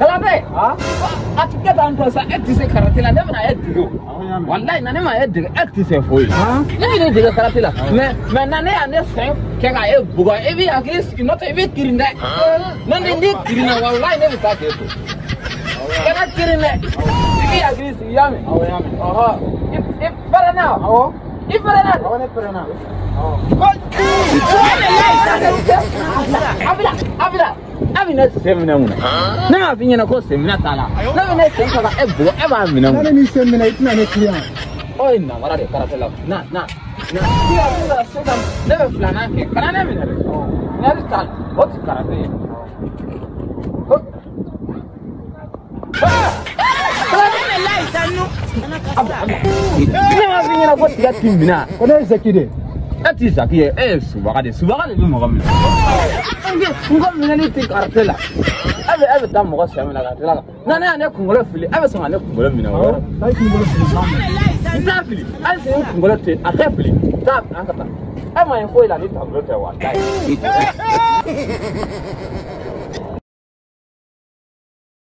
Kalabe a ti kɛ tan tɔ sa e tɛ se karate la ne bɛna e dege o walayi na ne ma e dege e tɛ se foyi la ne bɛ ne dege karate la mais na ne y'a ne sen kɛ ka e bugɔ e b'i hakili sigi n'o tɛ i bɛ kirin dɛ n'o tɛ n'i kirinna walayi ne bɛ taa k'e to kana kirin dɛ i b'i hakili sigi i y'a mɛn ɔhɔ i pɛrɛnna awɔ i pɛrɛnna awɔ ne pɛrɛnna. Abila a bɛ ne sen minɛ mun na ne m'a f'i ɲɛna ko sen minɛ t'a la ne bɛ ne sen ta ka e bugɔ e b'a minɛ mun na. Ne n'i sen minɛ i tɛna ne client. O ye namara de karate la na na na sisan ne bɛ filanan kɛ kana ne minɛ dɛ minɛli t'a la o ti karate ye. Ne m'a f'i ɲɛna ko tiga t'i minɛ. Ko ne ye Zaki de. E ti Zaki ye e ye subaga de subaga de bɛ mɔgɔ minɛ. N ko minɛli tɛ karate la e bɛ taa mɔgɔ sen minɛ ka tila ka na ne y'a ne kunkolo fili e bɛ sɔn ka ne kunkolo minɛ o yɔrɔ. N t'a fili hali sini n kunkolo tɛ a tɛ fili taa an ka taa e ma ye foyi la ni taabolo tɛ walayi.